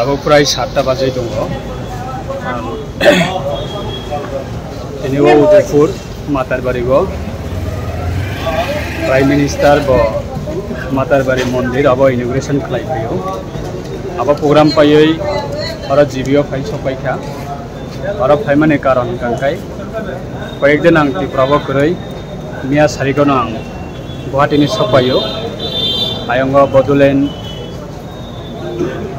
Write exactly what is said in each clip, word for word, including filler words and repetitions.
Bo prai satta bajai tongo. Tini o Udaipur Matarbari o Prime Minister bo Matarbari mondir abo inauguration khlai phaio. Abo program paiwi oro G B o phai sok paikha. Oro phaimani karon hwnkha khe koyek din ang Tripura o kwrwi, miya sarigono ang Guwahati ni sok paio. Ayongo Bodoland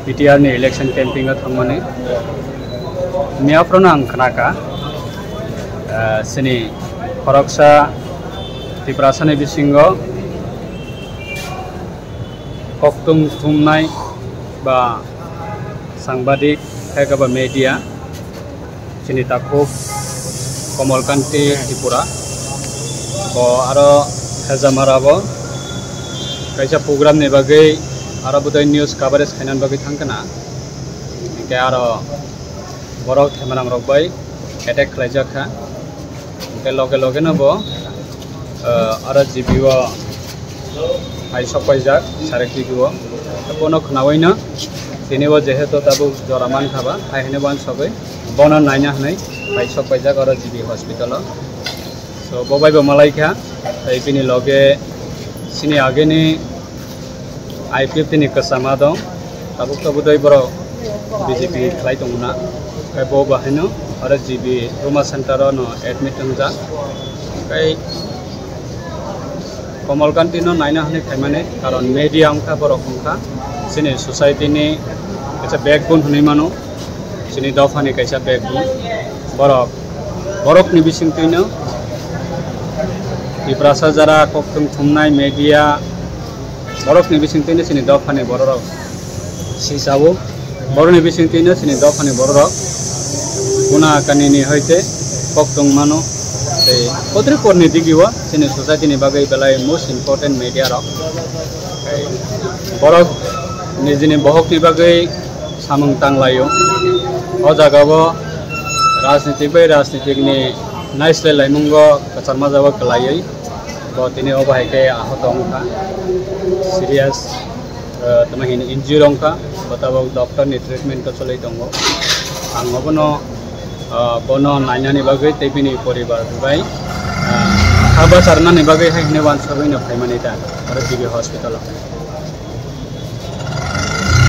B T R ni election camping o thangmani. Miya phano ang khnakha, ah, chini khoroksa Tiprasa ni bisingo koktwng thumnai ba sangbadik, khe ba media, chini takhuk Komal Kanti Tripura, bo aro Hejamara bo kaisa program ni bagwi aro bodai news coverage khainani bagwi thangkhana, hinkhe aro borok themanang rok bai attack khlaijak kha. Hingke loge loge no bo, ah, aro G B o hai sok paijak, sare T V o. Bono khnaui no tini bo jehetu tabuk jora mankha ba, hai hwnwi bo uansugui bono naina hwnwi hai sok paijak aro G B hospital o. So, bo bai bo malai kha, tei bini loge chini ageni I P F T ni kwchama dong, tabuk tabuk doi borok B J P khlai tongo na, tei bo bo haino aro G B trauma center o no admit wngjak, tei Komal Kanti no naina hwnwi phaimani, karon media wngkha, borok wngkha chini society ni kaisa backbone hwnwi mano. Chini dophani kaisa backbone. Borok, borokni bisingtwino Tiprasa jara koktwng thumnai media, borokni bisingtwino chini dophani bororok sisao. Borokni bisingtwino chini dophani bororok kuna kanini hoite koktwng mano. Tei kotri porni digio chini society ni bagwi belai most important media rok. Tei borok nijini bohokni bagwi samung tanglaio. O jaga o rajnitik bai rajnitik ni naislai laimungo kwchangma jaga kwlaiwi bo tini obo hai khe ahot wngkha, serious, eh, tamo hini injury wngkha, bo tabok doctor ni treatment o choli tongo. Ang obono, eh, bono nainani bagwi tei bini poribar bai, eh, ha bacharnani bagwi hai hwnwi uansugui no phaimani ta oro G B hospital o.